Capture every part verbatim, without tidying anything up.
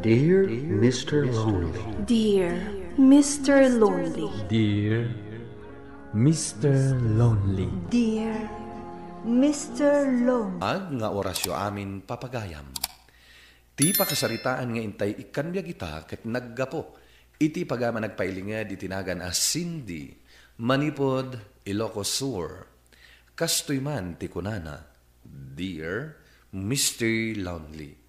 Dear Mister Lonely. Dear Mister Lonely. Dear Mister Lonely. Dear Mister Lonely. Ag nga orasyo amin, papagayam. Ti pakasaritaan nga intay ikkan biag ita ket naggapu iti pagayam a nagpailinged iti nagan a Cindy, manipud Ilocos Sur. Kastoy man ti kunana, "Dear Mister Lonely,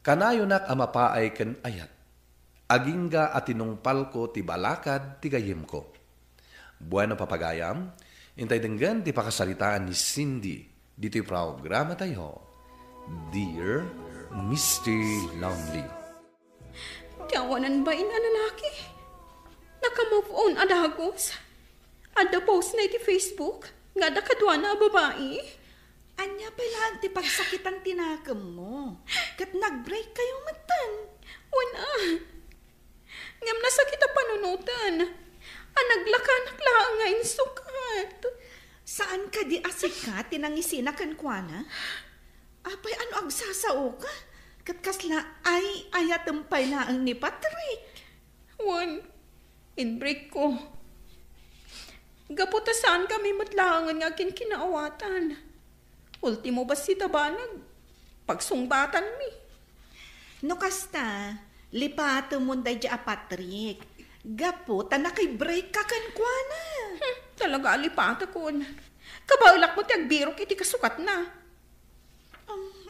kanayonak a mapaay ken ayat. Agingga a tinungpalko ti balakad ti gayyemko." Bueno, papagayam, intay denggen ti pakasaritaan ni Cindy ditoy programatayo, Dear Mister Lonely. Ti awanan bain a lalaki, naka-move on a dagus. Adda post na iti Facebook nga adda kaduana a babai. Ania pay laeng ti pagsakitan ti nakemmo? Ket nag-break kayo metten. Wen a. Ngem nasakit a panunoten a naglakanak laeng nga insukat. Saan kadi a sika ti nangisina kenkuana? Apay, ano agsasaoka? Ket kasla ay-ayatem pay laeng ni Patrick? Wen, inbreak ko. Gapu ta saan kami met laengen nga agkinkinaawatan. Ultimo bassit a banag, pagsungbatanmi. No kasta, lipatemon daydi a Patrick. Gapu ta nakibreak ka kenkuana. Hmm, talaga a lipatakon. Kabaelak met ti agbirok iti kasukatna. Um,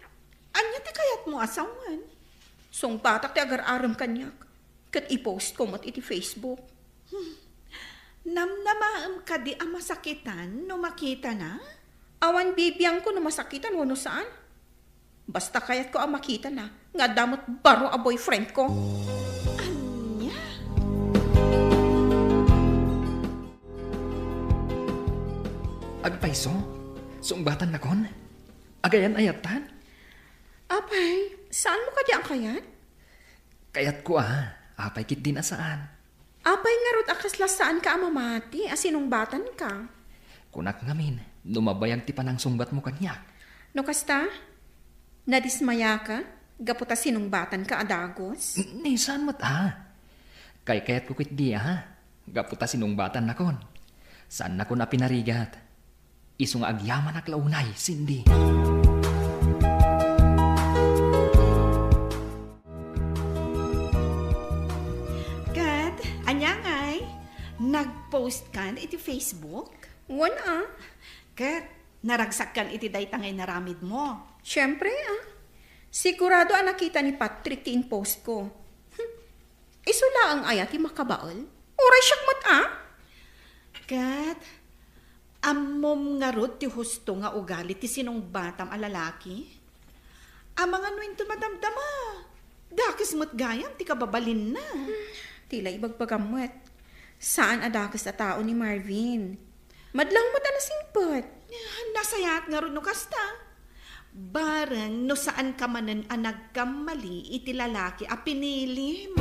ania ti kayatmo a sawen? Sungbatak ti agar-arem kaniak, ket i-post ko met iti Facebook. Hmm. Namnamaem kadi a masakitan no makitana? Awan bibiangko no masakitan wenno saan. Basta kayatko a makitana nga adda met baro a boyfriendko. Ania? Agpayso, sungbatan nakon? Agayan-ayatan? Apay, saanmo kadi a kayat? Kayatko a, apay ketdin a saan. Apay ngarud a kasla saanka a mamati a sinungbatanka? Kunak ngamin, no mabayag ti panangsungbatmo kaniak. No kasta, nadismayaka gapu ta sinungbatanka a dagus? N-, ni saan met a. Kaykayatko ketdi a, gapu ta sinungbatannakon. Saannakon a pinarigat. Isu nga agyamanak la unay, Cindy. Ket, ania ngay? Nag-post kan iti Facebook? Wen a. Ket, naragsak kan iti dayta nga inaramidmo? Siempre a. Sigurado a nakita ni Patrick ti in-post ko. Hmm. Isu laeng aya ti makabael? Uray siak met a? Ket, ammom ngarud ti husto nga ugali ti sinungbatam a lalaki? Amangan no inton madamdama, dakes met gayam ti kababalinna. Hmm, ti la ibagbagam met. Saan a dakes a tao ni Marvin. Madlaw met a nasingpet. Nasayaat ngarud no kasta. Bareng no saanka manen a nagkammali iti lalaki a pinilim.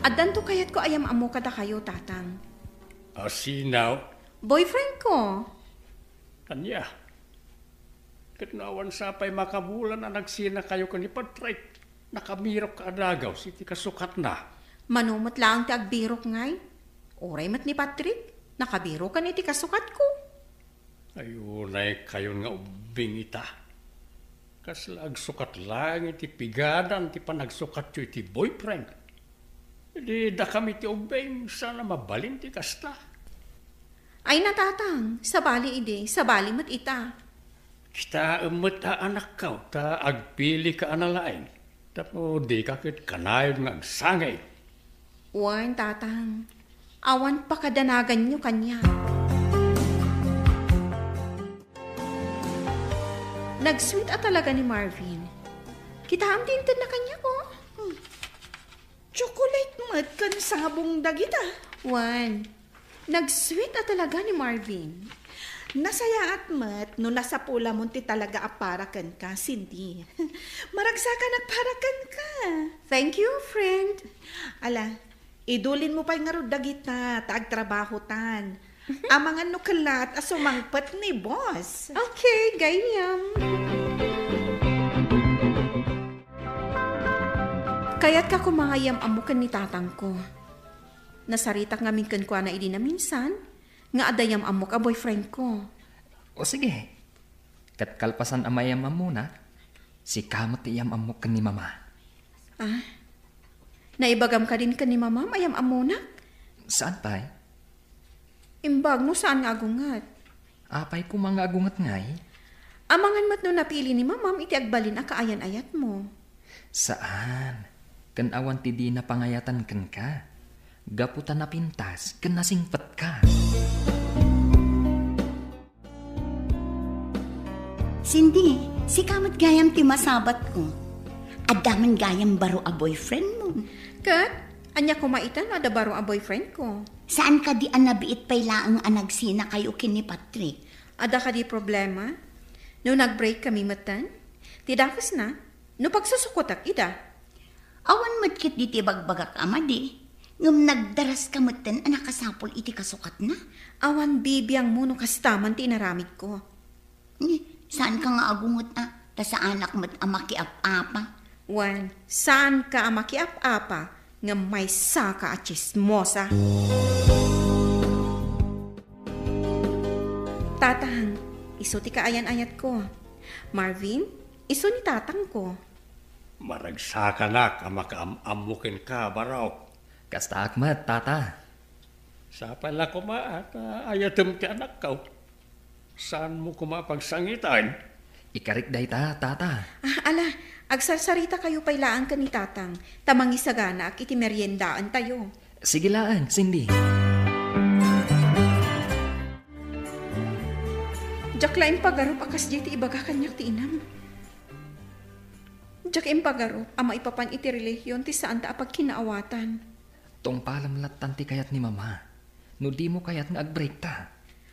Addanto kayatko a yam-ammo kadakayo, Tatang. A sino? Boyfriend ko. Ania? Ket no awan sa pay makabulan a nagsinakayo ken ni Patrick, nakabirok ka a dagus iti kasukatna. Mano met laeng ti agbirok ngay? Uray met ni Patrick, nakabirokan iti kasukatko. Ay, unaykayon nga ubbing ita. Kasla agsukat laeng iti pigadan ti panagsukatyo iti boyfriend. Idi dakami ti ubbing, saan a mabalin ti kasta. Ay, natatang, sabali idi, sabali met ita. Kitaem met a anakkaw, ta agpilika a nalaing. Tapno dika ket kanayon nga agsangay. Wen, Tatang, awan pakadanaganyo kaniak. Nag-sweet a talaga ni Marvin. Kitaem ti intedna kaniak, oh. Hmm. Chocolate met ken sabong dagita. Wen, nag-sweet a talaga ni Marvin. Nasayaat met no nasapulamon ti talaga a para kenka, Cindy. Maragsakanak para kenka. Thank you, friend. Ala, idulinmo pay ngarud dagita ta agtrabahotan. Amangan no kellat a sumangpet ni boss. Okay, gayyem. Kayatka koma nga iyam-ammo ken ni tatangko. Nasaritak ngamin kenkuana idi naminsan nga adda iyam-ammok a boyfriendko. O sige, ket kalpasan a mayam-ammonak, sika met ti iyam-ammok ken ni Mama. Ah? Naibagam kadin ken ni Mamam a iyam-ammonak? Saan pay? Imbag no saan nga agunget. Apay koma nga agunget ngay? Amangan met no napili ni Mamam iti agbalin a kaayan-ayatmo. Saan. Ken awan ti dina pangayatan kenka. Gapu ta napintas ken nasingpetka. Cindy, sika met gayam ti masabatko. Adda man gayam baro a boyfriendmo. Ket, ania koma ita no adda baro a boyfriendko? Saan kadi a nabiit pay laeng a nagsinakayo ken ni Patrick? Adda kadi problema? No nag-break kami metten? Ti dakesna, no pagsusukotak ida. Awan met ketdi ti ibagbagak a madi, ngem nagdaraska metten a nakasapul iti kasukatna. Awan bibiangmo no kasta man ti inaramidko. Ni, saanka nga agunget a, ta saanak met a makiap-apa. Wen, saanka a makiap-apa, ngem maysaka a tsismosa. Tatang, isu ti kaayan-ayatko. Marvin, isu ni tatangko. Maragsakanak a makaam-ammo kenka, Barok. Kastaak met, Tata. Sapay la koma a ta ayatem ti anakko. Saanmo koma pagsangitan? Ikarik dayta, Tata. Ah, ala, agsarsarita kayo pay laeng ken ni Tatang, ta mangisaganaak iti meriendaentayo. Sige laeng, Cindy. Diak la impagarup a kasdiay ti ibaga kaniak ti inam. Diak impagarup a maipapan iti relihion ti saanta a pagkinaawatan. Tungpalem lattan ti kayat ni Mama. No dimo kayat nga agbreakta.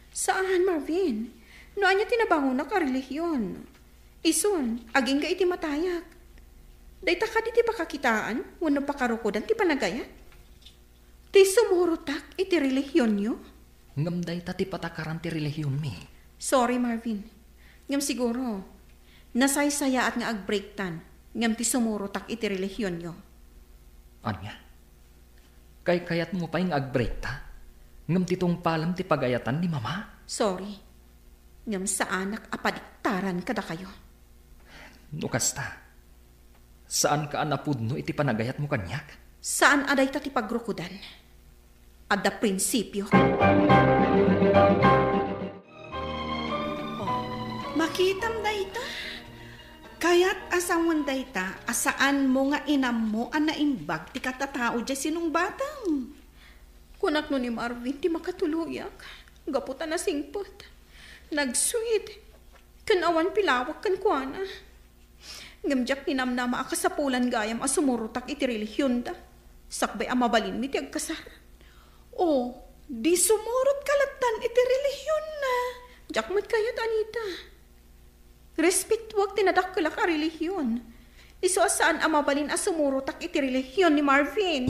Saan, Marvin. No ania ti nabangonak a relihion? Isun, agingga iti matayak. Dayta kadi ti pakakitaan wenno pakarukodan ti panagayat? Ti sumurotak iti relihionyo? Ngem dayta ti patakaran ti relihionmi. Sorry, Marvin. Ngem siguro, nasaysayaat nga agbreaktan, ngem ti sumurotak iti relihionyo. Ania? Kaykayatmo pay nga agbreakta? Ngem ti tungpalem ti pagayatan ni Mama? Sorry. Ngem saanak a padiktaran kadakayo. No kasta, saanka a napudno iti panagayatmo kaniak? Saan a dayta ti pagrukodan. Adda prinsipio. Oh, makitam dayta? Kayat a sawen dayta a saanmo nga inammo a naimbag ti katatao diay sinungbatam. Kunak no ni Marvin ti makatuloyak, gapu ta nasingpet, nag-sweet, ken awan pilawak kenkuana. Ngem diak ninamnama a kasapulan gayam a sumurotak iti relihionda, sakbay a mabalinmi ti agkasar. O, di sumurotka lattan iti relihionna. Diak met kayat, Anita. Respetuak ti nadakkelak a relihion. Isu a saan a mabalin a sumurotak iti relihion ni Marvin.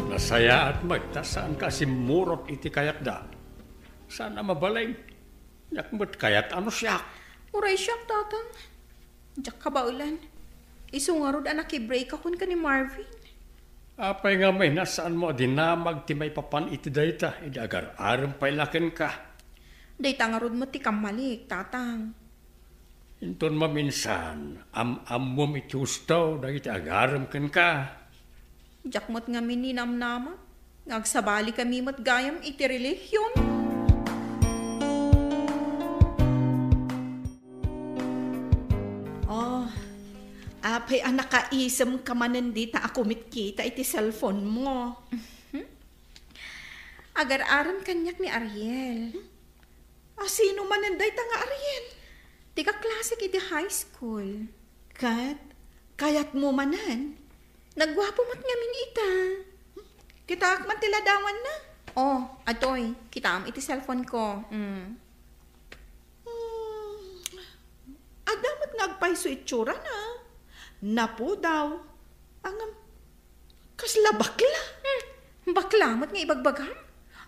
Nasayaat met ta saanka a simmurot iti kayatda. Saan a mabalin. Diak met kayat a no siak. Uray siak, Tatang. Diak kabaelan. Isu ngarud a nakibreakakon ken ni Marvin. Apay ngamin a saanmo a dinamag ti maipapan iti dayta idi agar-arem pay la kenka? Dayta ngarud met ti kammalik, Tatang. Inton maminsan, am-ammom iti husto dagiti agarem kenka. Diak met ngamin ninamnama nga agsabalikami met gayam iti relihion. Oh, apay a nakaisemka manen dita a kumitkita iti cellphone mo? Agar-arem kaniak ni Ariel. A sino manen dayta nga Ariel? Ti kaklasek iti high school. Ket, kayatmo manen? Nagguapo met ngamin ita. Kitaak man ti ladawanna. Oh, atoy, kitaam iti cellphone ko. Mm. Hmm, adda met nga agpayso itsurana. Napudaw. Ngem, kasla bakla. Hmm. Bakla met nga ibagbagam?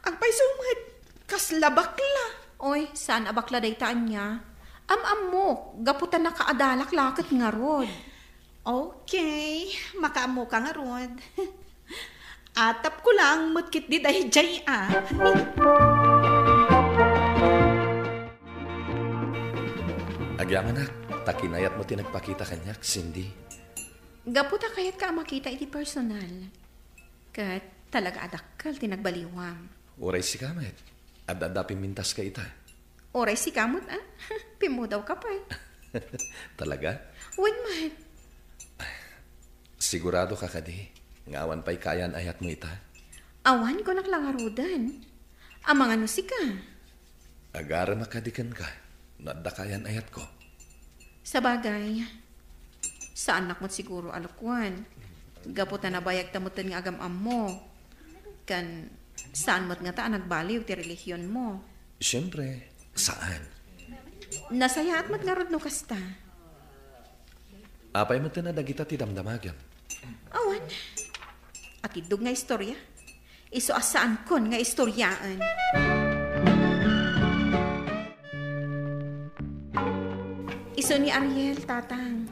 Agpayso met, kasla bakla. Oy, saan a bakla dayta ania. Am-ammok, gapu ta nakaadalak la ket ngarud. Okay, makaammoka ngarud. Atapko lang met ketdi daydiay a. Agyamanak, ta kinayatmo ti nagpakita kaniak, Cindy. Gapu ta kayatka a makita iti personal. Ket talaga a dakkel ti nagbaliwam. Uray sika met, ad-adda pimmintaska ita. Uray sika met, a? Pimmudawka pay. Talaga? Wen met. Siguradoka kadi nga awan pay kaayan-ayatmo ita? Awan, kunak la ngaruden. Amangan no sika. Agaremak kadi kenka no adda kaayan-ayatko? Sabagay, saannak met siguro a lukwan. Gapu ta nabayagta metten nga agam-ammo. Ken saan met ngata a nagbaliw ti relihionmo. Siempre, saan. Nasayaat met ngarud no kasta. Apay metten a dagita ti damdamagem? Awan. Atiddog nga istorya. Isu a saankon nga istoryaen. Isu ni Ariel, Tatang.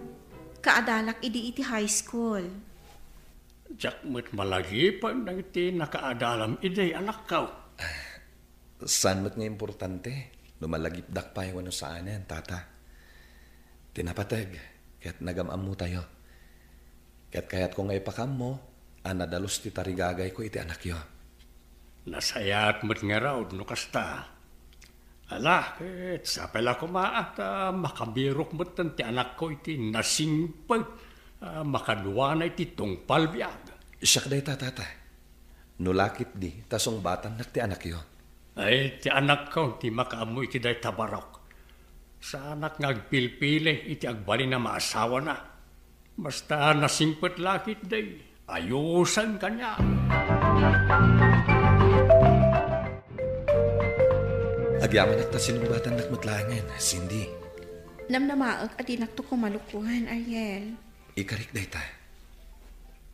Kaadalak idi iti high school. Diak met malagipen dagiti nakaadalam idi, anakko. Saan met nga importante no malagipdak pay wenno saanen, Tata. Ti napateg ket nagam-ammotayo. Ket kayatko nga ipakaammo a nadalus ti tarigagayko iti anakyo. Nasayaat met ngarud no kasta. Ala, ket sapay la koma ta makabirok metten ti anakko iti nasingpet a makaduana iti tungpal biag. Siak dayta, Tata. No la ketdi, ta sungbatannak ti anakyo. Ay, ti anakko ti makaammo iti dayta barok. Saanak nga agpilpili iti agbalin a maasawana. Basta nasingpet la ketdi, ayusen kaniak. Agyamanak ta sinungbatannak met laengen, Cindy. Namnamaek a dinakto koma lukwan, Ariel. Ikarik dayta.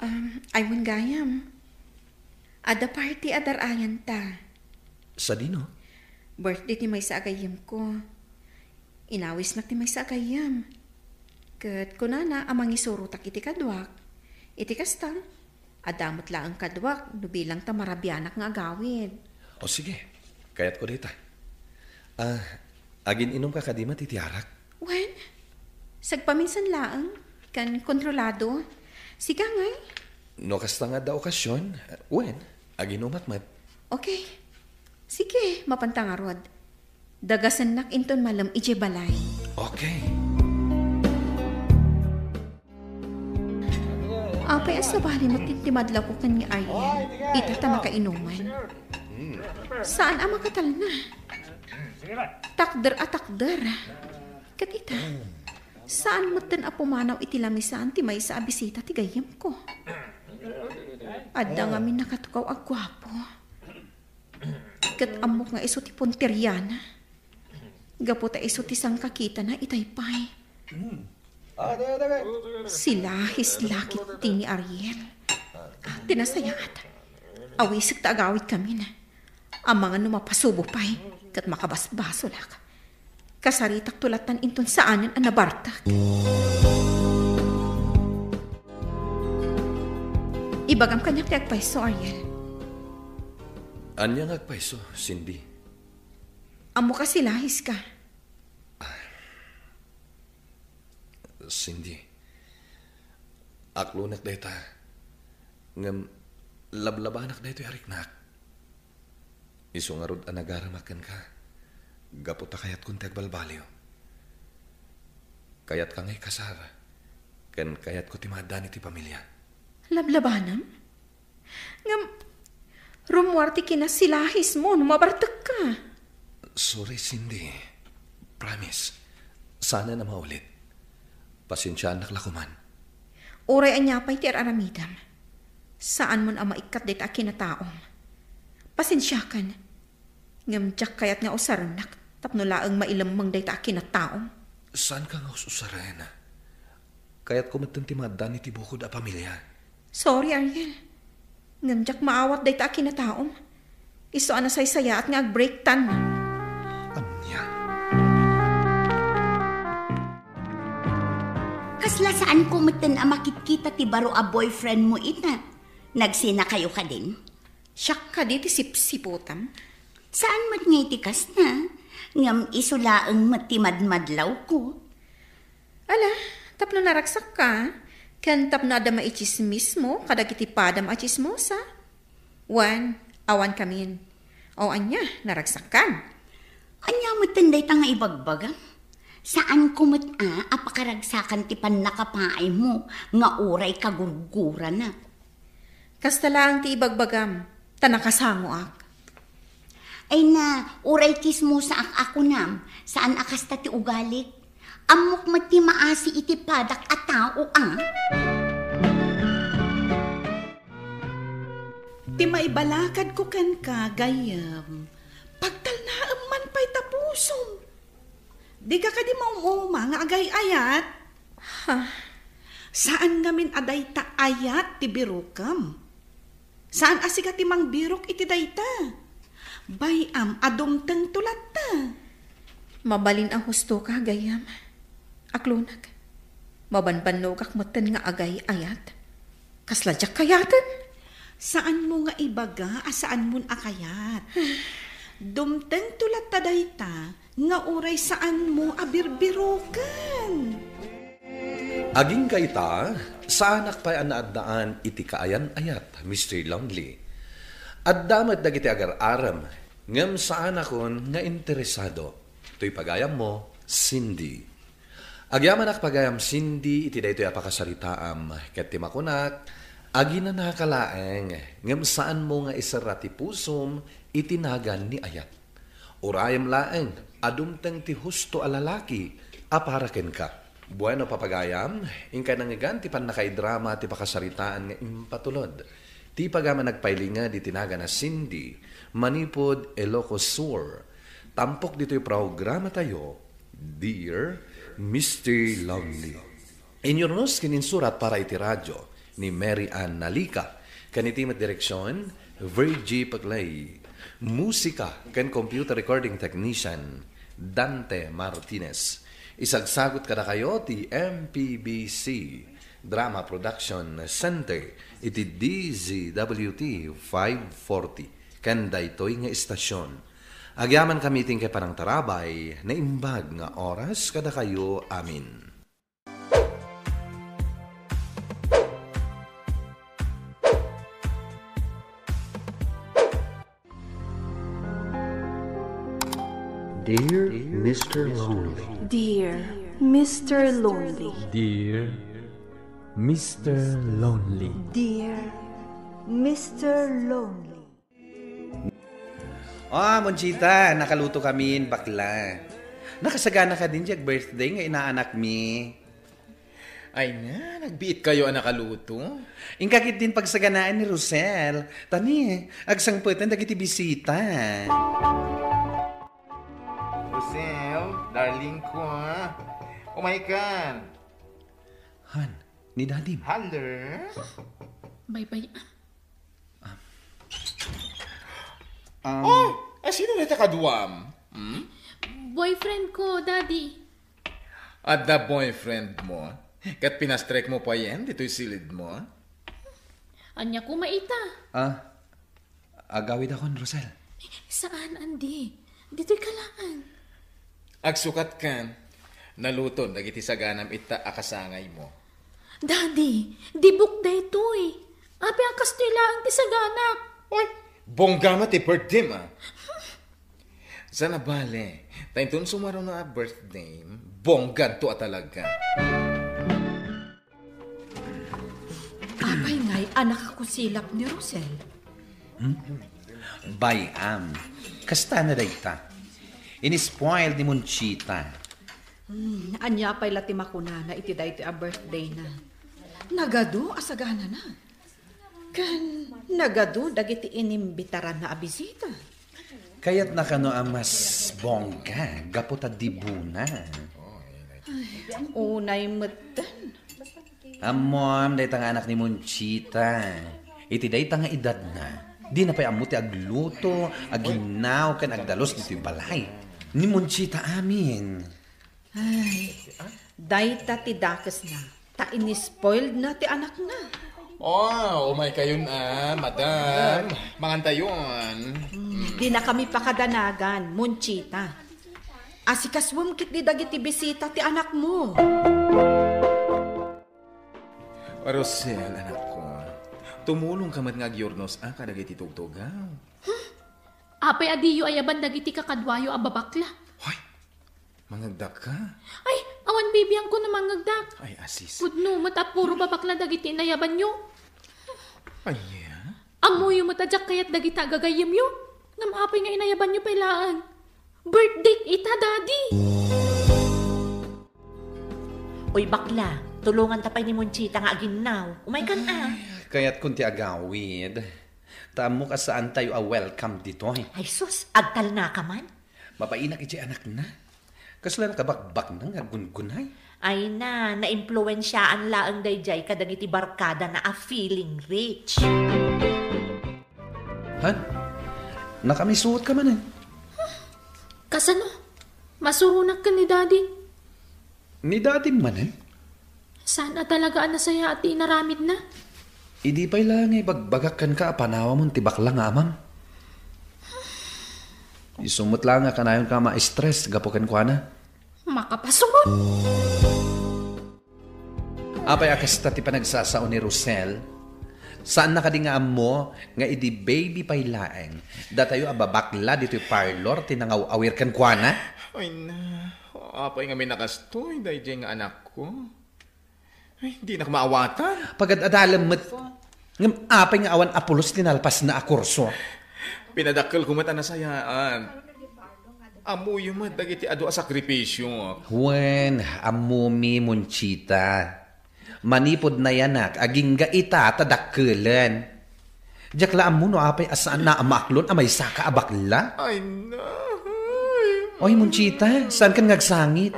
Um, ay, wen gayam. Adda party a dar-ayanta. Sadino? Birthday ti maysa a gayyemko. Inawisnak ti maysa a gayyem. Ket kunana a mangisurotak iti kaduak. Iti kasta, adda met laeng kaduak no bilang ta marabianak nga agawid. O sige, kayatko dayta. Ah, agin-inumka kadi met iti arak? Wen, sagpaminsan laeng, ken kontrolado. Sika ngay? No kasta nga adda okasion, wen, aginumak met. Okay. Sige, mapanta ngarud. Dagasennak inton malem idiay balay. Okay. Apay a sabali met ti madlawko ken ni Ariel, ita ta nakainuman. Saan a makatalna. Takder a takder. Ket ita, saan metten a pumanaw iti lamisaan ti maysa a bisita ti gayyemko. Adda ngamin nakatukaw a guapo. Ket ammok nga isu ti punteriana. Gapu ta isu ti sangkakitana itay pay. Silahis la ketdi ni Ariel. Ti nasayaat, awisek ta agawidkamin. Amangan no mapasubo pay ket makabasbasolak. Kasaritakto lattan inton saanen a nabartek. Ibagam kaniak ti agpayso, Ariel. Ania nga agpayso, Cindy? Ammok a silahiska. Cindy, aklonek dayta. Ngem lablabanak daytoy a riknak. Isu ngarud a nagaramak kenka, gapu ta kayatkon ti agbalbaliw. Kayatka nga ikasar, ken kayatko ti maaddaan iti pamilia. Lablabanam? Ngem, rummuar ti kinasilahismo no mabartekka. Sorry, Cindy. Promise. Saanen a maulit. Pasensiaannak la koman. Uray ania pay ti ar-aramidem, saanmon a maikkat dayta a kinataom. Pasensiakan. Ngem diak kayat nga usarennak tapno laeng mailemmeng dayta a kinataom. Saanka nga us-usaren? Kayatko metten ti maaddaan iti bukod a pamilia. Sorry, Ariel. Ngem diak maawat dayta a kinataom. Isu a nasaysayaat nga agbreaktan. Ania? Kasla saanko metten a makitkita ti baro a boyfriend mo ita? Nagsinakayo kadin? Siak kadi ti sipsiputam? Saan met nga iti kasta, ngem isu laeng met ti madmadlawko. Ala, tapno naragsakka, ken tapno adda maitsismismo kadagiti padam a tsismosa. Wen, awan kamin. O ania, naragsakkan? Ania metten dayta nga ibagbagam? Saanko met a, a pakaragsakan ti pannakapaaymo nga uray kagurguranak. Kasta laeng ti ibagbagam, ta nakasangoak. Ay na, uray tsismosaak a kunam, saan a kasta ti ugalik. Ammok met ti maasi iti padak a tao, a. Ti maibalakadko kenka, gayyem, pagtalnaem man pay ta pusom. Dika kadi maum-uma nga agay-ayat? Ha? Saan ngamin a dayta ayat ti birokem. Saan a sika ti mangbirok iti dayta. Bay-am a dumtengto latta. Mabalin a hustoka, gayyem. Aklonak. Mabanbannogak metten nga agay-ayat. Kasla diak kayaten? Saanmo nga ibaga a saanmon a kayat. Dumtengto latta dayta nga uray saanmo a birbiroken. Agingga ita, saanak pay a naaddaan iti kaayan-ayat, Mister Lonely. Adda met dagiti agar-arem, ngem saanakon nga interesado. Toy pagayammo, Cindy. Agyamanak pagayam Cindy iti daytoy a pakasaritaam, ket ti makunak, aginanaka laeng, ngem saanmo nga iserra ti pusom iti nagan ni ayat. Urayem laeng a dumteng ti husto a lalaki a para kenka. Bueno, papagayam, inkay nangngegan ti pannakaidrama ti pakasaritaan nga impatulod. Ti pagayam a nagpailinged iti nagan a Cindy, manipud Ilocos Sur. Tampok ditoy programatayo, Dear Mister Lonely. Inyurnos ken insurat para iti radio ni Mary Ann Nalica, ken iti met direksion, Virgie Paclay. Musika ken computer recording technician, Dante Martinez. Isagsagut kadakayo ti M P B C Drama Production Center iti D Z W T five forty. Ken daytoy nga istasion, agyamankami iti inkay panangtarabay, naimbag nga oras kadakayo amin. Dear Mister Lonely. Dear Mister Lonely. Dear Mister Lonely. Dear Mister Lonely. Ah, Monchita, nakaluto kamin, bakla. Nakasagana kadin diay birthday nga inaanakmi. Ay na, nagbiit kayo a nakaluto. Inka ketdin pagsaganaan ni Rosel. Tani, agsangpeten dagiti bisita. Rosel, darling ko, ha? Umaykan. Han, ni Dadim. Hello? Bye-bye. Um, Oh, a sino dayta kaduam? Hmm? Boyfriend ko, Daddy. Adda boyfriend mo? Ket pinastrek mo payen ditoy silid mo? Ania koma ita? Ah, agawidakon, Rosel. Saan, Andy. Ditoy ka laeng. Agsukatkan, naluton dagiti saganam ita a kasangaymo. Daddy, dibuk daytoy. Apay a kastoy laeng ti saganak? Oy, bongga met ti birthdayem, a. Sana bale, ta inton sumaruno a birthday, bongganto a talaga. Apay ngay a nakakusilap ni Rosel? Hmm? Bay-am, kasta na dayta. Inispoil ni Monchita. Hmm, ania pay la ti makunana iti daytoy a birthday na? Nagadu a saganana. Ken nagadu dagiti inimbitaranna a bisita. Kayatna kano a mas bongga gapu ta dibuna. Ay, unay metten. Ammom, dayta nga anak ni Monchita. Iti dayta nga edadna, dina pay ammo ti agluto, aginnaw, ken agdalus ditoy balay. Ni Monchita amin. Ay, dayta ti dakesna. Ta inispoiled na ti anakna. Oh, umay kayon, ah, madam. Mangantayon. Hmm, dina kami pakadanagan, Monchita. Asikasuem ketdi dagiti bisita ti anakmo. Rosel, anakko, tumulongka met nga agyurnos a kadagiti tugtugaw. Apay a diyo ayaban dagiti kakaduayo a babakla? Hoy, mangngegdakka? Ay, awan bibiangko no mangngegdak. Ay, asis. Pudno met a puro babakla dagiti inayabanyo. Ania? Ammoyo met a diak kayat dagiti agagayyemyo. Ngem apay nga inayabanyo pay laeng? Birthday ita, Daddy! Uy, bakla, tulonganta pay ni Monchita nga aginnaw. Umaykan a. Ay, kayatkon ti agawid. Ta ammok a saantayo a welcome ditoy. Ay sus, agtalnaka man. Mabainak iti anakna. Kasla nakabakbaknang nga aggungunay. Ay na, naimpluensiaan laeng daydiay kadagiti barkadana a feeling rich. Han? Nakamisuotka manen? Kasano? Masuronak ken ni Daddy. Ni Daddy manen? Saan a talaga a nasayaat ti inaramidna? Idi pay la nga ibagbagak kenka a panawamon ti bakla nga amam. Isu met la nga kanayonka a ma-stress gapu kenkuana. Makapasurot! Apay a kasta ti panagsasao ni Rosel? Saanna kadi nga ammo nga idi baby pay laeng, datayo a babakla ditoy parlor ti nangaw-awir kenkuana? Ay na, apay ngamin a kastoy daydiay nga anakko? Ay, dinak maawatan. Pagad-adalem met. Ngem apay nga awan a pulos ti nalpasna a kurso? Pinadakkelko met a nasayaat. Ammoyo met dagiti adu a sakripisio. Wen, ammomi, Monchita. Manipud nayanak, agingga ita ta dakkelen. Diak la ammo no apay a saanna a maaklon a maysaka a bakla. Ay, na. Oy, Monchita, saankan nga agsangit?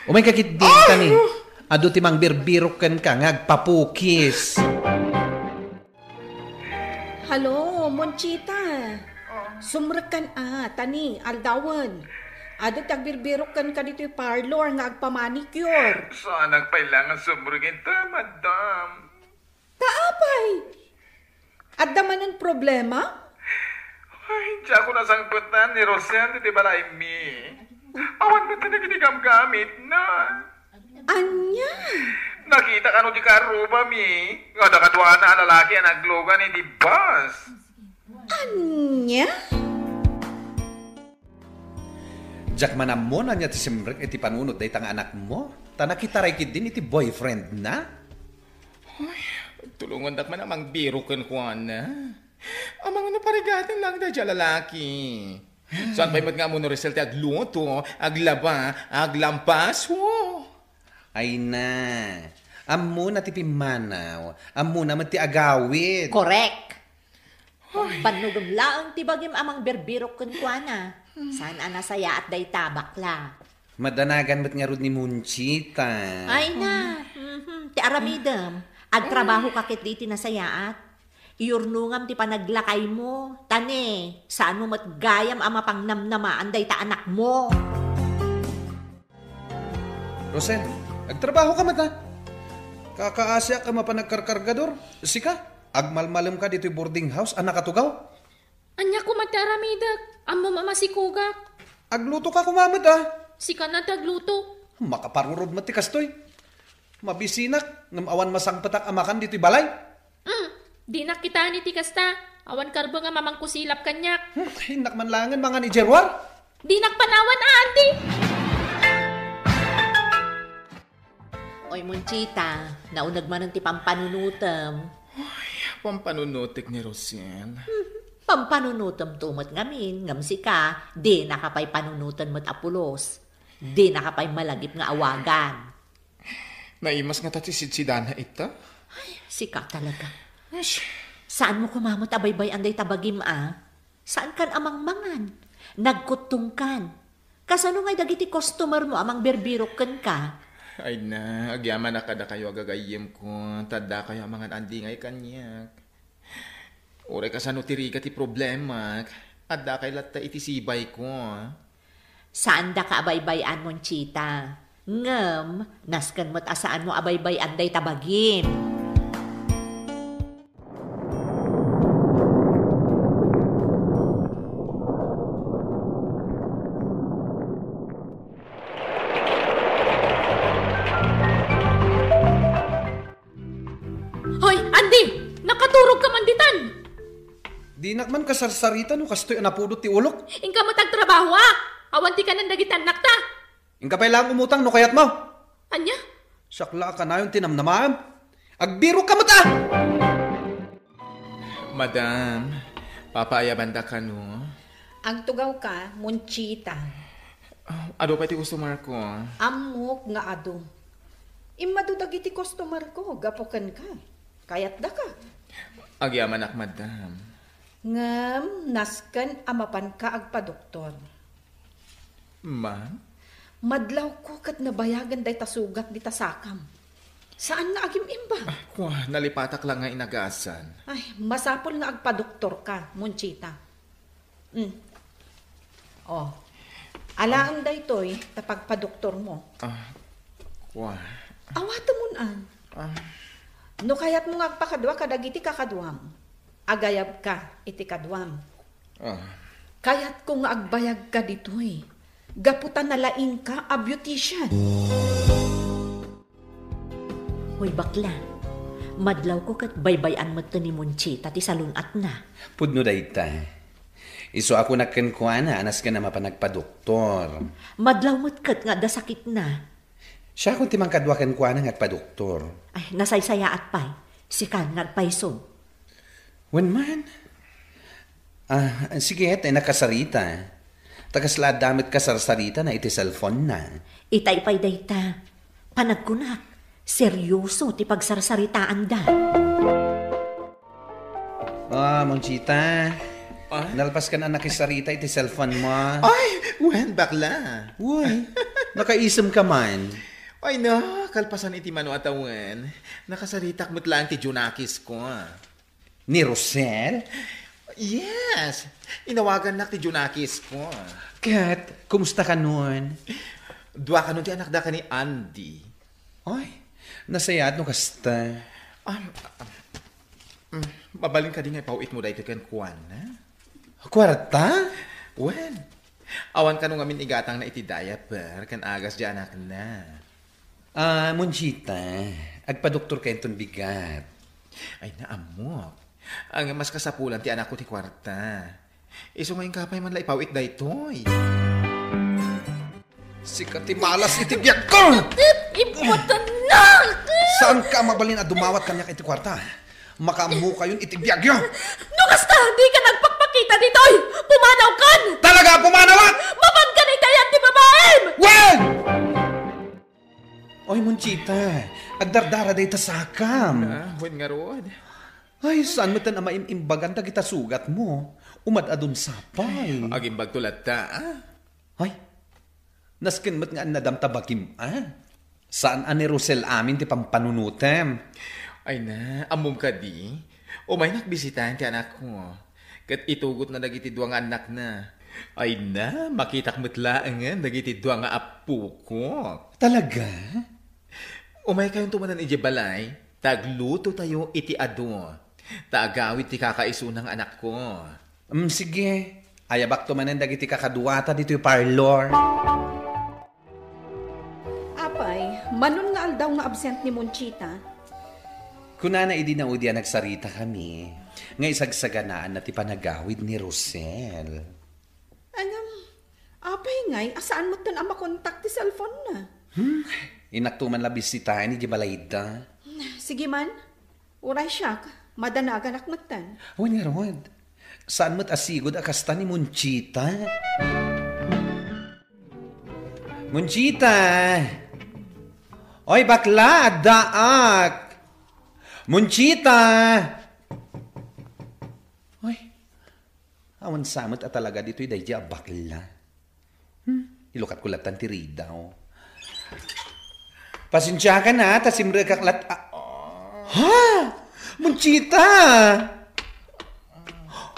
Umayka ketdi, ay, kani. Adu ti mangbirbirok kenka nga agpapukis. Hello, Monchita. Sumrekkan a, tani, aldawen. Adu ti agbirbirok kenka ditoy parlor nga agpamanicure. Saanak pay la nga sumrek ita, madam. Ta apay? Adda manen problema? Ay, diak nasangpetan ni Rosel ti balaymi. Awan met dagiti gamgamitna. Ania? Nakita kano di karrubami nga adda kaduana a lalaki a naglugan iti bus. Ania? Diak man ammo no ania ti simrek iti panunot dayta nga anakmo. Ta nakitaray ketdin iti boyfriendna. Ay, tulongandak man a mangbirok kenkuana. Amangan no parigaten lang daydiay a lalaki. Saan pay met nga ammo ni Rosel ti agluto, aglaba, aglampas, o? Ay na. Ammona ti pimmanaw. Ammona met ti agawid. Correct. Ay. Bannogem laeng ti bagim a mangbirbirok kenkuana. Saan a nasayaat dayta, bakla. Madanagan met ngarud ni Monchita. Ay na. Mhm. Ti aramidem. Agtrabahoka ketdi iti nasayaat. Iyurnongam ti panaglakaymo. Ta ne, saanmo met gayam a mapangnamnamaan dayta anakmo. Rosel, agtrabahoka met, a? Kakaasiak a mapan agkarkargador. Sika, agmalmalemka ditoy boarding house a nakatugaw. Ania koma ti aramidek? Ammom a masikogak. Aglutoka koma met, a? Sika na ti agluto. Makaparurod met ti kastoy. Mabisinak, ngem awan masangpetak a makan ditoy balay. Mm, dinak kitaen iti kasta. Awan karbeng a mamangkusilap kaniak. Hmm, innak man laengen mangan idiay ruar. Dinak panawan, a, andi! Oy, Monchita, nauneg manen ti pampanunotem. Ay, pampanunotek ni Rosel. Hmm, pampanunotemto met ngamin, ngem sika, dinaka pay panunoten met a pulos. Dinaka pay malagip nga awagan. Naimas ngata ti sidsidana ita? Ay, sika talaga. Ash. Saanmo koma met a baybay-an dayta bagim, a? Saankan a mangmangan? Nagkuttongkan. Kasano ngay dagiti customermo a mangbirbirok kenka? Ay na, agyamanak kadakayo a gagayyemko, ta addakayo a mangan andi ngay kaniak. Uray kasano ti rigat ti problemak, addakay latta iti sibayko. Saandaka a baybay-an, Monchita. Ngem, nasken met a saanmo a baybay-an dayta bagim. Hoy, Andy! Nakaturogka man ditan! Dinak man kasarsarita no kastoy a napudot ti ulok. Inka met agtrabahoak! Awan ti kanen dagiti annakta! Inka pay laeng umutang no kayatmo. Ania? Siak la a kanayon ti namnamaem. Agbirokka met a! Madam, papaayabandaka no? Agtugawka, Monchita. Ah, adu pay ti customer ko. Ammok nga adu. Immadu dagiti customer ko gapu kenka. Kayatdaka. Agyamanak, madam. Ngem nasken a mapanka agpadoktor. Ma'am? Madlawko ket nabayagen dayta sugat dita sakam. Saan nga agim-imbag? Ah, kwa, nalipatak lang nga inagasan. Ay, masapul nga agpadoktorka, Monchita. Mm. Oh. Alaem daytoy ta pagpadoktormo. Ah, kwa. Awatemon, an. Ah. No kayatmo nga agpakadua kadagiti kakaduam, agayabka iti kaduam. Ah. Kayatko nga agbayagka ditoy, gapu ta nalaingka a beautician. Hoy, bakla, madlawko ket baybay-an met ni Monchita ti salun-atna. Pudno dayta. Isu a kunak kenkuana a nasken a mapan agpadoktor. Madlaw met ket nga adda sakitna. Siakon ti mangkadua kenkuana nga agpadoktor. Ay, nasaysayaat pay. Sika nga agpayso. Wen man. Ah, sige, tay nakasarita. Ta kasla adda met kasarsaritana iti cellphone-na. Itay pay dayta. Panagkunak, seryoso ti pagsarsaritaanda. Ah, Monchita. Ah? Nalpaskan a nakisarita iti cellphone-mo. Ay, wen, bakla. Uy, nakaisemka man. Ay na, kalpasan iti mano a tawen, nakasaritak met laeng ti Junakis ko. Ni Rosel? Yes! Inawagannak ti Junakis ko. Ket, kumusta kanon? Dua kanon ti anakda ken ni Andy. Ay, nasayaat no kasta. Um, um, mm, mabalin kadi nga ipaw-itmo daytoy kenkuana? Kuarta? Wen, awan kano ngamin igatangna iti diaper ken agas ti anakna. Ah, Monchita, agpadoktorka inton bigat. Ay, naammok. Ang mas kasapulan ti anakko ti kuarta. Isu nga inka pay man la ipaw-it daytoy. Sika ti malas iti biagko! Ipatannak! Saanka a mabalin a dumawat kaniak iti kuarta? Makaammokayon iti biagyo! No kasta, dika nagpakpakita ditoy! Pumanawkan! Talaga, pumanawak! Mapankan iti ayat ti babaem! Wen! Oy, Monchita, agdardara dayta sakam. Ah, wen ngarud. Ay, saan met a maim-imbagan dagita sugatmo? Umad-adun sapay. Agimbagto latta, ah. Ay, nasken met nga annadam ta bagim, ah. Saan a ni Rosel amin ti pampanunotem. Ay na, ammom kadi? Umaynak bisitaen ti anakko. Ket itugotna dagiti dua nga annakna. Ay na, makitak met laengen dagiti dua nga appoko. Talaga? Umaykayonto manen idiay balay, ta aglutotayo iti adu. Ta agawid ti kakaisuna nga anakko. Mm, sige. Ayabakto manen dagiti kakaduata ditoy parlor. Apay, manon nga aldaw nga absent ni Monchita? Kunana idi naudi a nagsaritakami, nga isagsaganaanna ti panagawid ni Rosel. Ngem, apay ngay a saan metten a makontak ti cellphone-na? Hmm, innakto man la bisitaen idiay balayda. Sige man, uray siak, madanaganak metten. Wen ngarud, saan met a sigud a kasta ni Monchita. Monchita! Oy, bakla, addaak! Monchita! Oy, awan sa met a talaga ditoy daydi a bakla. Hmm, ilukatko lattan ti ridaw. Pasensiakan a, ta simrekak lat-, a-, ha? Monchita!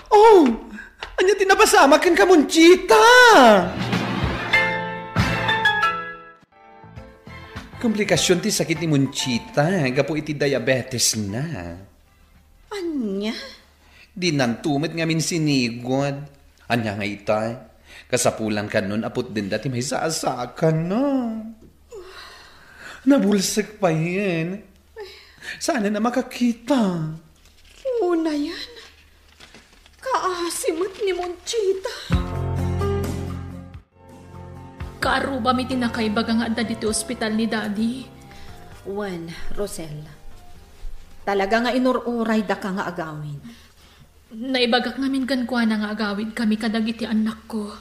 Oh! Ania ti napasamak kenka, Monchita? Komplikasion ti sakit ni Monchita gapu iti diabetesna. Ania? Dinanto met ngamin sinigod. Ania nga ita? Kasapulan kanon a putdenda ti maisaasakanna. Nabulsek payen. Saan a makakita? Unayen. Kaasi met ni Monchita. Kaarrubam iti nakaibaga nga adda ditoy ospital ni Daddy. Wen, Rosel, talaga nga inur-uraydaka nga agawid. Naibagak ngamin kenkuana nga agawidkami kadagiti annakko.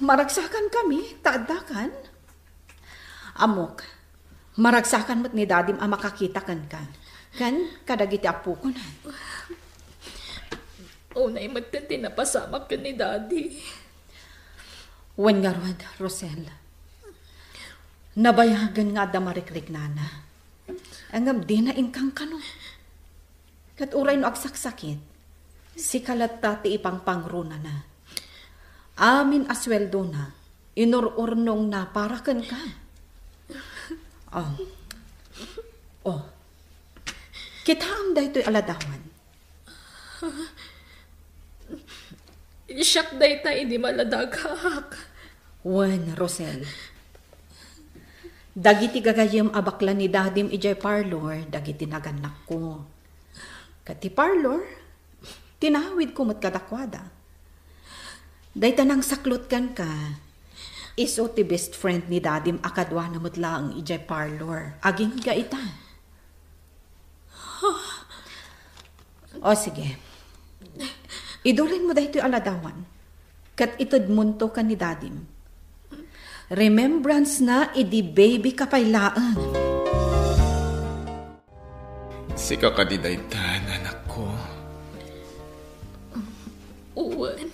Maragsakan kami, ta addakan. Ammok, maragsakan met ni Dadim a makakita kenka, ken kadagiti appokonan. Unay met ti napasamak ken ni Daddy. Wen ngarud, Rosel. Nabayagen nga adda marikriknana. Ngem dina inkankano. Ket uray no agsaksakit, sika latta ti ipangpangrunana. Amin a sueldona, inur-urnongna para kenka. Oh. Oh. Kitaem daytoy a ladawan. Siak dayta idi maladagak. Wen, Rosel. Dagiti gagayyem a bakla ni Dadim idiay parlor, dagiti nagannakko. Ket ti parlor, tinawidko met kadakuada. Dayta nangsaklot kenka, isu ti best friend ni Dadim a kaduana met laeng idiay parlor. Agingga ita. O, sige. Idurenmo daytoy a ladawan, ket itedmonto ken ni Dadim. Remembrance na idi baby ka pay laeng. Sika kadi dayta, anakko? Wen,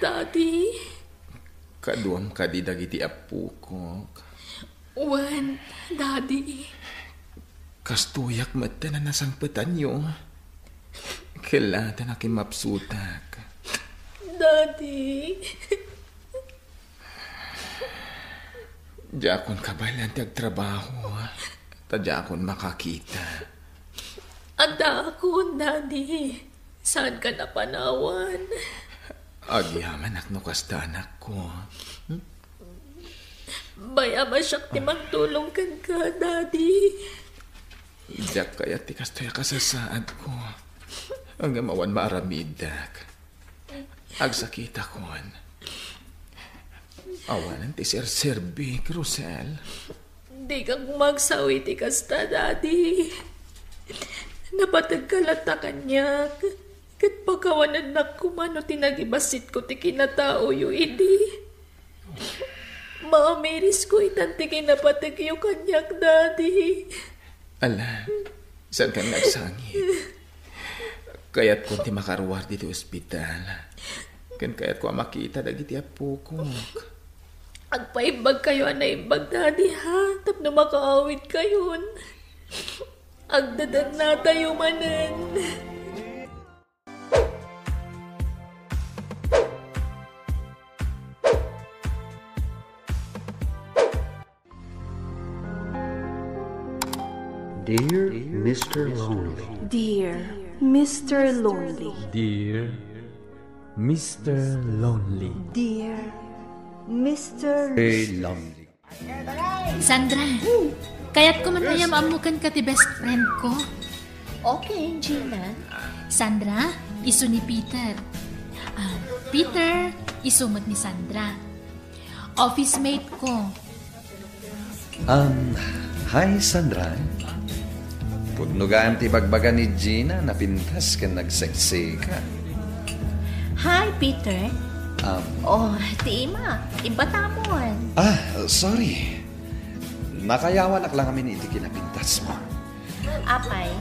Daddy. Kaduam kadi dagiti appokok? Wen, Daddy. Kastoyak met ta nasangpetanyo. Kella ta nakimmapsutak. Daddy. Diakon kabaelan ti agtrabaho, ta diakon makakita. Addaakon, Daddy. Saanka napanawan? Agyamanak no kasta, anakko. Hmm? Bay-am a siak ti mangtulong kenka, Daddy. Diak kayat ti kastoy a kasasaadko. Ngem awan maaramidak. Agsakitakon. Awanen ti serserbik, Rosel. Dika koma agsao iti kasta, Daddy. Napategka latta kaniak, ket pakawanennak koma no ti nagibassitko ti kinataoyo idi. Maamirisko itan ti kinapategyo kaniak, Daddy. Ala, saankan nga agsangit. Kayatkon ti makaruar ditoy ospital. Ken kayatko a makita dagiti appokok. Agpaimbagkayo a naimbag, Daddy, ha? Tapno makaawidkayon. Agdadannatayo manen. Dear Mister Lonely. Dear Mister Lonely. Dear Mister Lonely. Dear Mister Hey, Lonely. Sandra, kayatko man nga ammoken ka ti best friend ko. Okay, Gina. Sandra, isu ni Peter. Ah, Peter, isu met ni Sandra. Office mate ko. Um, hi, Sandra. Pudno gayam ti ibagbaga ni Gina, napintas ken nagseksika. Hi, Peter. Um, Oh, ti ima, ibatamon. Ah, sorry. Nakayawanak lang amin iti kinapintasmo. Apay,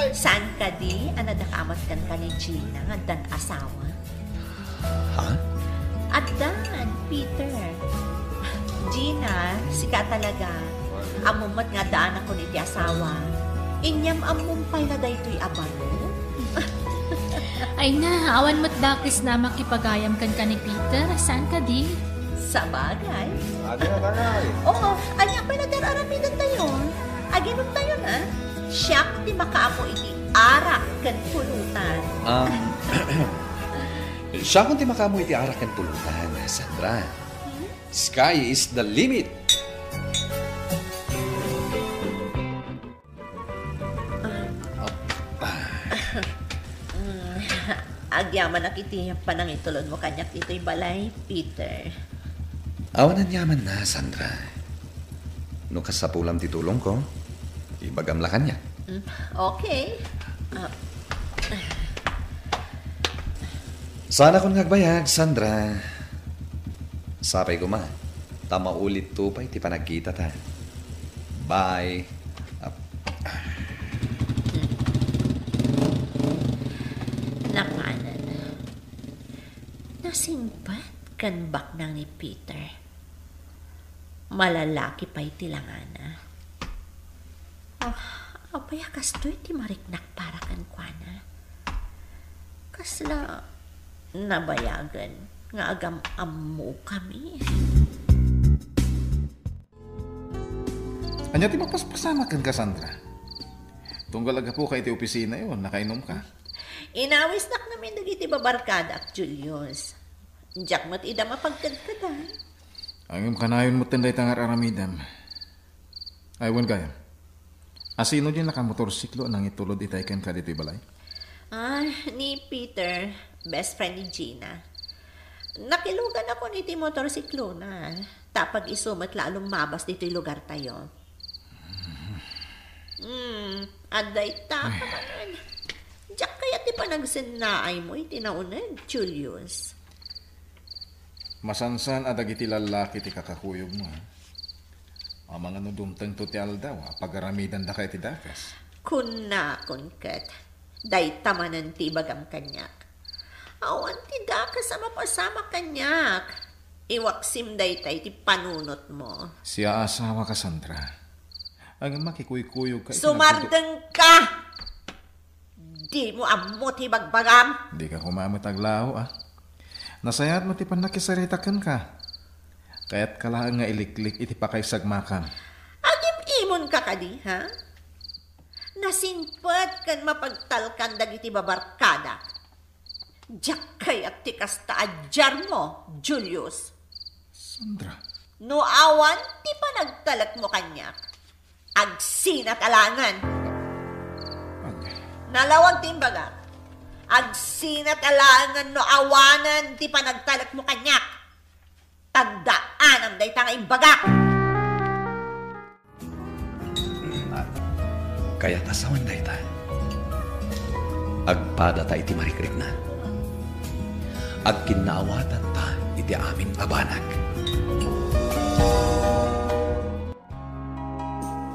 saan kadi a nadakamat kenka ni Gina nga addan asawa? Ha? Addan, Peter. Gina, sika talaga. Ammom met nga addaanakon iti asawa. Inyam-ammom pay la daytoy a baro? Ay na, awan met dakes na makipagayam kenka ni Peter. Saan kadi? Sabagay. Adi na, tangay. Oo, ania pay la ti ar-aramidantayo? Aginumtayo na. Siak ti makaammo iti arak ken pulutan. Um, siakon ti makaammo iti arak ken pulutan, Sandra. Sky is the limit. Ah. Mm, agyamanak iti panangitulodmo kaniak ditoy balay, Peter. Awan aniaman na, Sandra. No kasapulam ti tulongko, ibagam la kaniak. Mm, okay. Ah. Saanakon nga agbayag, Sandra. Sapay koma, ta maulitto pay ti panagkitata. Bye. Ap- Napanan. Nasingpet ken baknang ni Peter. Malalaki pay ti langana. Ah, apay a kastoy ti mariknak para kenkuana? Kasla nabayagen nga agam-ammo kami. Ania ti mapaspasamak kenka, Sandra? Tunggal aggapuka iti opisinayo, nakainumka. Inawisnak ngamin dagiti babarkadak, Julius. Diak met ida mapagkadkadan. Ngem kanayon metten dayta nga ar-aramidem. Ay, wen gayam. Asino diay nakamotorsiklo a nangitulod itay kenka ditoy balay? Ah, ni Peter, best friend ni Gina. Nakiluganakon iti motorsiklona. Ta pag-isu met la a lumabas ditoy lugartayo. Hmm, adda ita ka manen. Diak kayat ti panagsennaaymo iti nauneg, Julius. Masansan a dagiti lallaki ti kakakuyogmo, ha? Amangan no dumtengto ti aldaw a pagaramidandaka iti dakes. Kunnakon ket, dayta manen ti ibagam kaniak. Awan ti dakes a mapasamak kaniak. Iwaksim dayta iti panunotmo. Siasawaka, Sandra. Ngem makikuykuyogka iti Sumardengka! Dimo ammo ti bagbagam. Dika koma met aglao, a. Nasayaat met ti pannakisarita kenka. Kayatka laeng nga iliklik iti pakaisagmakam. Agim-imonka kadi, ha? Nasingpet ken mapagtalkan dagiti babarkadak. Diak kayat ti kasta a diarmo, Julius. Sandra. No awan ti panagtalekmo kaniak, agsinat a laengen. Ania? Nalawag ti imbagak. Agsinat a laengen no awanen ti panagtalekmo kaniak. Tagdaanam dayta nga imbagak. Kayat a sawen dayta. Agpadata iti marikrikna. Agkinnaawatanta iti amin a banag.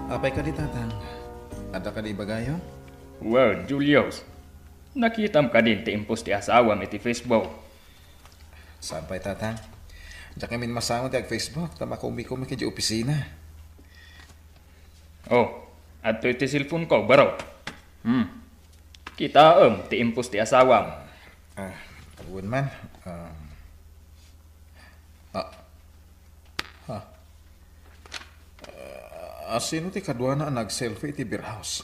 Apay kadi, Tatang? Adda kadi ibagayo? Well, Julius, nakitam kadin ti impos ti asawam iti Facebook? Saan pay, Tatang? Diak ngamin masango ti ag-Facebook ta makumikumi idiay opisina. Oh, adtoy ti cellphone ko, baro. Hmm. Kitaem ti impos ti asawam. Ah, wen man. Ah, ah, ha. Ah, asino ti kaduana a nag-selfie iti beer house?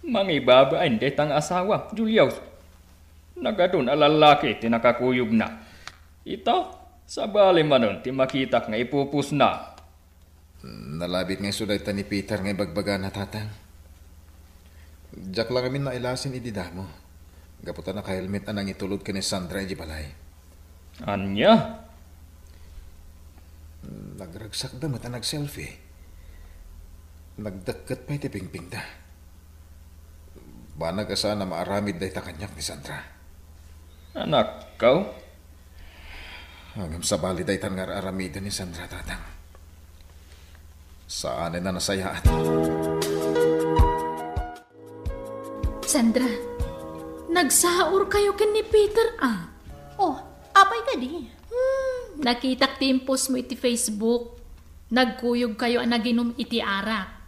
Mangibabain dayta nga asawa, Julius. Nagadun a lallaki ti nakakuyogna. Ita, sabali manen ti makitak nga ipupusna. Nalabit nga isu dayta ni Peter nga ibagbagana, Tatang. Diak la ngamin nailasin idi damo. Gapu ta naka-helmet a nangitulod ken ni Sandra idiay balay. Ania? Nagragsakda met a nag-selfie. Nagdekket pay ti pingpingda. Banag a saan a maaramid dayta kaniak ni Sandra. Anakko? Ngem sabali daytan nga ar-aramiden ni Sandra, Tatang. Saanen a nasayaat. Sandra, nagsaurkayo ken ni Peter, a. Oh, apay kadi? Hmm, nakitak ti impostmo iti Facebook. Nagkuyogkayo a naginum iti arak.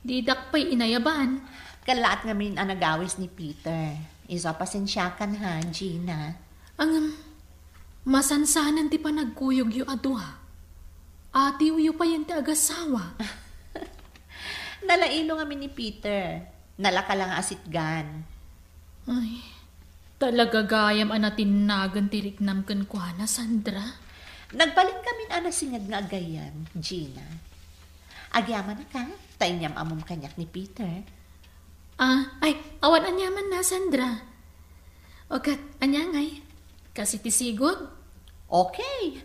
Didak pay inayaban. Kallaat ngamin a nagawis ni Peter. Isu a pasensiakan ha, Gina. Ngem, masansanen ti panagkuyogyo a dua. Atiwyo payen ti agasawa. Nalailong amin ni Peter. Nalaka la nga asitgan. Ay, talaga gayam a natinnagen ti riknam kenkuana, Sandra. Nagbalinkamin a nasinged nga aggayyem, Gina. Agyamanak, ta inyam-ammom kaniak ni Peter. Ah, ay, awan aniamanna, Sandra. O ket, ania ngay? Kas iti sigud? Okay.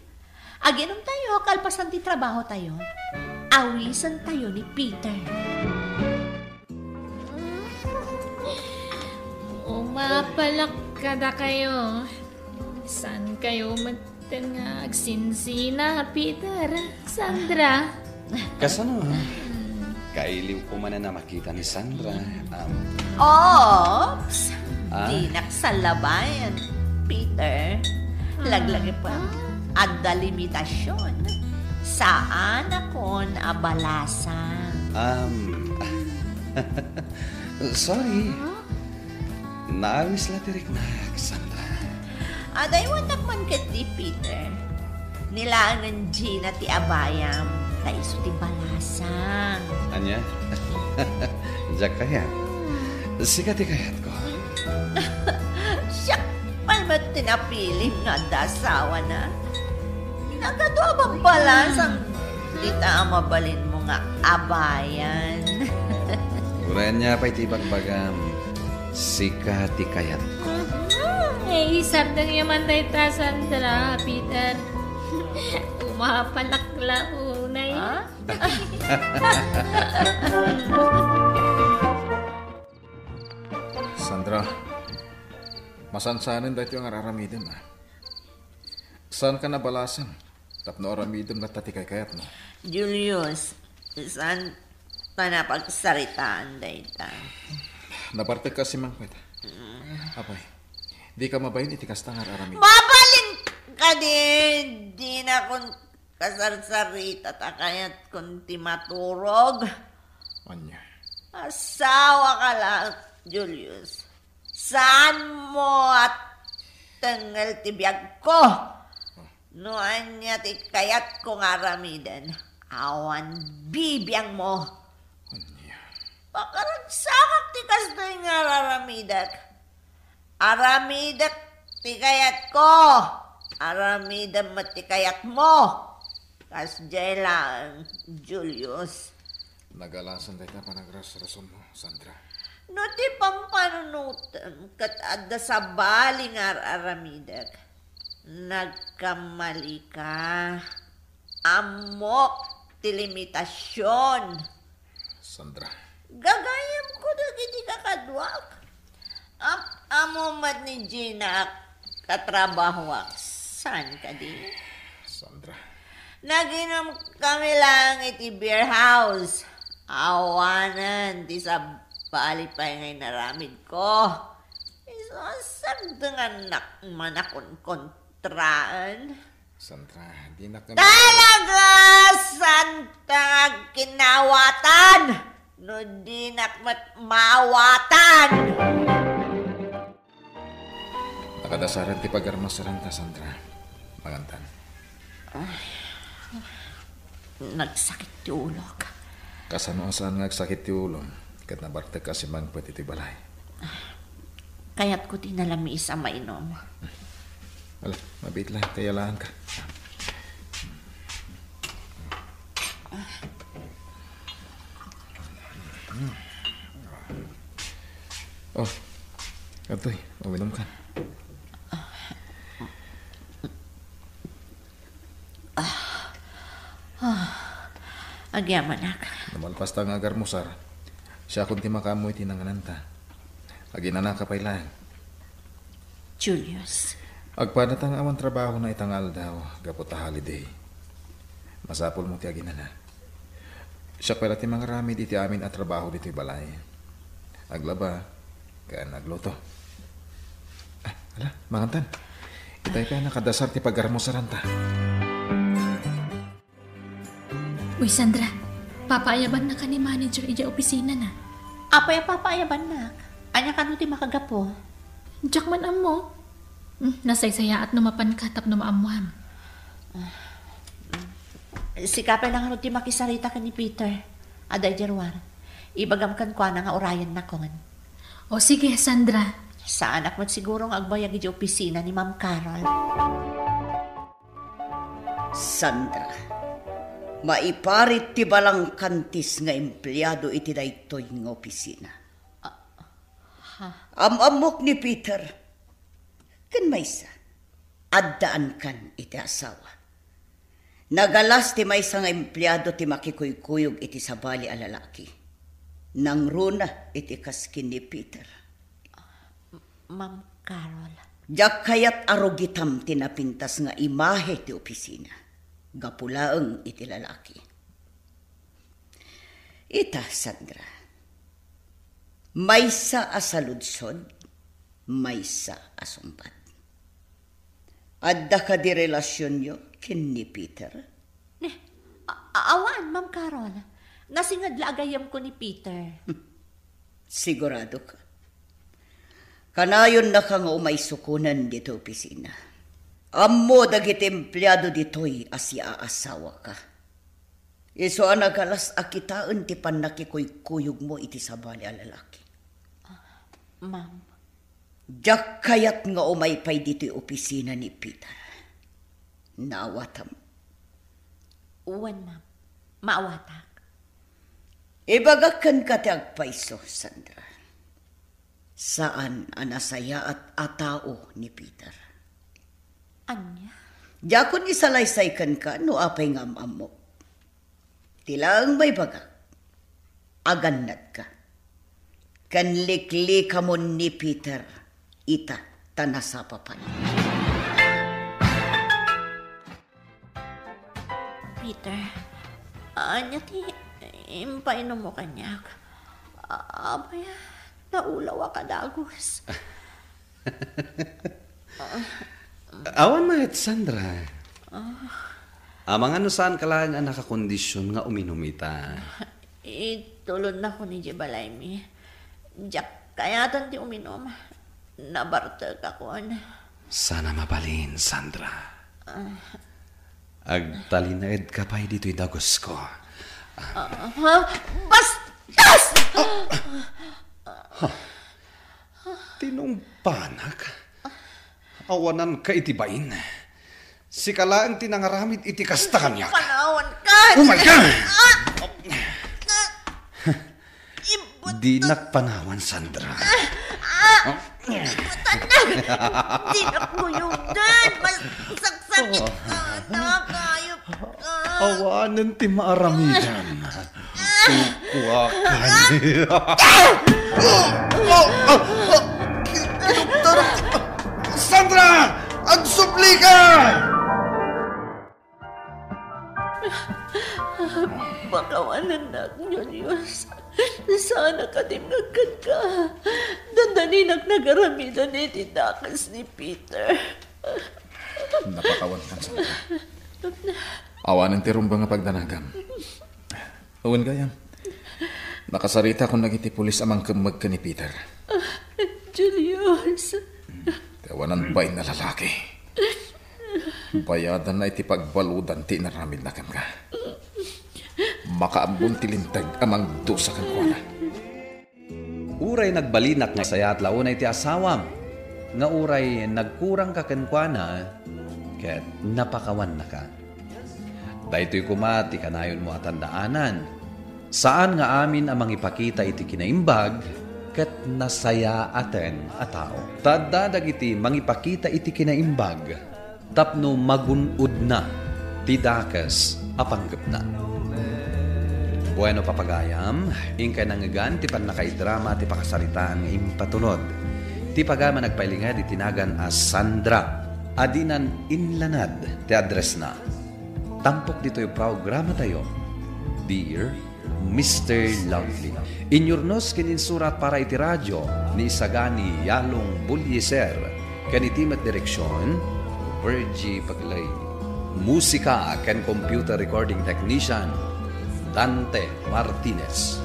Aginom tayo, kalpasan ti trabaho tayo. Awisen tayo ni Peter. Umapalak kadakayo. Saan kayo met Ten nga agsinsina, Peter, Sandra. Kasano, ha? Kailiwko manen a makita ni Sandra. Um, Oops! Ah? Dinak salabayan, Peter. Laglagi pa. Adda limitasion. Saanakon a balasang. Um, sorry. Naawis la ti riknak, Sandra. Adaywannak man ketdi, Peter. Ni laengen Gina ti abayam, ta isu ti balasang. Ania? Diak kayat. Sika ti kayatko. Siak pay met ti napilim nga adda asawana. Nagadu a babbalasang dita a mabalinmo nga abayan. Uray ania pay ti ibagbagam, sika ti kayatko. Ay, isardengyo man dayta, Sandra, Peter. Umapalak la unay. Ha? Sandra, masansanen daytoy nga ar-aramidem, a. Saanka a balasang tapno aramidem latta ti kaykayatmo. Julius, saan ta napagsaritaan dayta? Nabartek kasi mangpet. Mm. Apay, dika mabain iti kasta nga ar-aramidem. Mabalin kadi, dinakon kasarsarita ta kayatkon ti maturog. Ania? Asawaka la, Julius. Saanmo a tengngel ti biagko. No ania ti kayatko nga aramiden, awan bibiangmo. Ania? Pakaragsakak ti kastoy nga ar-aramidek. Aramidek ti kayatko. Aramidem met ti kayatmo. Kasdiay laeng, Julius. Nagalasan dayta panagrasrasonmo, Sandra. No ti pampanunotem ket adda sabali nga ar-aramidek, nagkammalika. Ammok ti limitasion. Sandra. Gagayemko dagiti kakaduak. Am-, ammo met ni Gina a katrabahoak. Saan kadi? Sandra. Naginom kami lang iti beer house. Awanen ti sabali pay nga inaramidko. Isu a sagdengannak man a konkontraan. Sandra, dinak nga Talaga, Santa, agkinawatan! No dinak met mawatan! Nakadasaren ti pagarmasaranta, Sandra. Mangantan. Ay, nagsakit ti ulok. Kasano a saan nga agsakit ti ulom ket nabartek a simangpet iti balay? Kayatko ti nalamis a mainom. Ala, mabiit la, kayalaanka. Oh, adtoy, uminumkan. Ah, agyamanak. No malpasta nga agarmusar, siakon ti makaammo iti nangnanta. Aginanaka pay laeng. Julius. Agpadata nga awan trabahona ita nga aldaw gapu ta holiday. Masapulmo ti aginana. Siak pay la ti mangaramid iti amin a trabaho ditoy balay. Aglaba, ken agluto. Ah, ala, mangantan. Itay pay a nakadasar ti pagarmusaranta. Uy, Sandra, papaayabannaka ni manager idiay opisinana. Apay a papaayabannak? Ania kano ti makagapu? Diak man ammo. Hmm, nasaysayaat no mapanka tapno maammuam. Sika pay ngarud ti makisarita ken ni Peter. Adda idiay ruar. Ibagam kenkuana nga urayennakon. O sige, Sandra. Saanak met siguro nga agbayag idiay opisina ni Ma'am Carol. Sandra, maiparit ti balangkantis nga empleado iti daytoy nga opisina. Ah, ha? Am-ammok ni Peter. Ken maysa, addaankan iti asawa. Nagalas ti maysa nga empleado ti makikuykuyog iti sabali a lalaki. Nangruna iti kas ken ni Peter. Ma'am Carol. Diak kayat a rugitam ti napintas nga imahe ti opisina. Gapu laeng iti lalaki. Ita, Sandra. Maysa a saludsod, maysa a sungbat. Adda kadi relasionyo ken ni Peter? Ne, a-, a-, awan, Ma'am Carol. Nasinged la a gayyemko ni Peter. Sigurado ka? Kanayonnaka nga umaysukonen ditoy opisina. Ammo dagiti empleado ditoy a siaasawaka. Isu a nagalas a kitaen ti pannakikuykuyogmo iti sabali a lalaki. Ma'am. Diak kayat nga umay pay ditoy opisina ni Peter. Naawatam? Wen, ma'am. Maawatak. Ibagak kenka ti agpayso, Sandra. Saan a nasayaat a tao ni Peter. Ania? Diakon isalaysay kenka no apay nga am-ammok. Ti laeng maibagak, agannadka. Ken liklikamon ni Peter ita ta nasapa pay. Peter, ania ti impainummo kaniak? Apay, naulawak a dagus. Awan met, Sandra. Amangan no saanka laeng a nakakondision nga uminum ita. Itulodnakon idiay balaymi. Diak kayaten ti uminum. Nabartekakon. Sana mabalin, Sandra. Agtalinaedka pay ditoy dagusko. Ah, bastos! Tinungpanak? Awananka iti bain. Sika laeng ti nangaramid iti kasta kaniak. Panawanka! Umayka! Ah! Ibut- Dinak panawan, Sandra. Ah! Ibutanak! Dinak guyogden! Masaksakit ka, anak! Ayop ka! Awanen ti maaramidam. Kukuakan. Doktor! Sandra! Agsubli ka! Pakawanennak, Julius. Saanak a dimngeg kenka. Dandaninak nagaramidan iti dakes ni Peter. Napakawankan, Sandra. Awanen ti rumbeng a pagdanagam. Wen gayam, nakasaritakon dagiti pulis a mangkemmeg ken ni Peter. Julius. Ti awanan bain a lalaki. Bayadanna iti pagbaludan ti inaramidna kenka. Makaammon ti linteg a mangdusa kenkuana. Uray nagbalinak nga sayaat la unay ti asawam, nga uray nagkurangka kenkuana, ket napakawannaka. Daytoy koma ti kanayonmo a tandaanan. Saan nga amin a mangipakita iti kinaimbag ket nasayaaten a tao. Ta adda dagiti mangipakita iti kinaimbag tapno magun-odna ti dakes a panggepna. Bueno, papagayam, inkay nangngegan ti pannakaidrama ti pakasaritaan nga impatulod. Ti pagayam a nagpailinged iti nagan a Sandra, a dinan inlanad ti addressna. Tampok ditoy programatayo, Dear Mister Lovely. Inyurnos ken insurat para iti radio ni Isagani Yalong Bulyeser, ken iti met direksion, Virgie Bagley. Musika ken computer recording technician, Dante Martinez.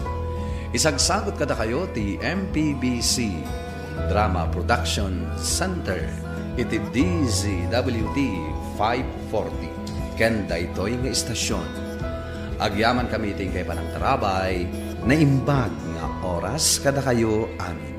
Isagsagut kadakayo ti M P B C Drama Production Center iti D Z W T five forty ken daytoy nga istasyon. Agyaman kami iti inkay panangtarabay, naimbag nga oras kadakayo amin.